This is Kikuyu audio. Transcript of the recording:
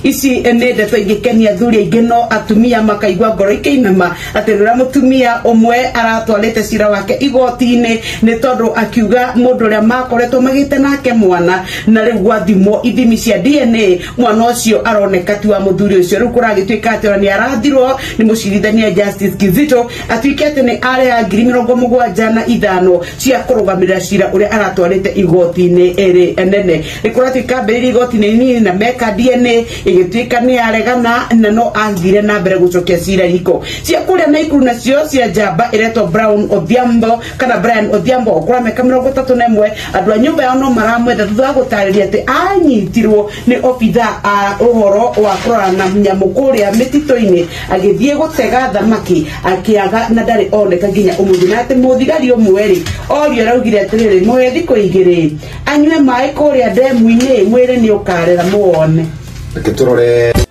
Ici nĩ ndeto ingĩkenia athuri aingĩ, no atumia makaigua ngoro ikĩinama atĩ rĩrĩa mũtumia ũmwe aratwarĩte cira wake igoti-inĩ nĩ tondũ akiuga mũndũ ũrĩa makoretwo magĩte nake mwana, na rĩu gwathimwo ithimi cia DNA mwana ũcio aroneka ti wa mũthuri ũcio. Rĩu kũragĩtuĩka atĩ ona nĩ arathirwo nĩ mũcirithania Justice Kizito atuĩke atĩ nĩ arĩha 75,000 cia kũrũgamĩrĩra cira ũrĩa aratwarĩte igoti-inĩ ĩrĩ nene. Nĩ kũratuĩka ambĩrĩria igoti-inĩ nini na meka DNA ĩgĩtuĩka nĩ yaregana, na no athire na mbere gũcokia cira riko. Cia kũrĩa Naikuru nacio cia njamba ĩretwo Brown Odhiambo kana Brian Odhiambo, ũkũra mĩaka 31, andũ a nyũmba yao no maramwetha thutha wa gũtarĩria atĩ anyitirwo nĩ obitha a ũhoro wa kũrora na nyamũ kũrĩa mĩtitũ-inĩ agĩthiĩ gũtega thamaki akĩaga na ndarĩ oneka nginya ũmũthĩ, na atĩ mũthigari ũmwe rĩ orio araugire atĩrĩrĩ, mũhe thikũ 2 anyue maĩ kũrĩa ndemu-inĩ, mwĩrĩ nĩ ũkarera muone. Reke tũrore.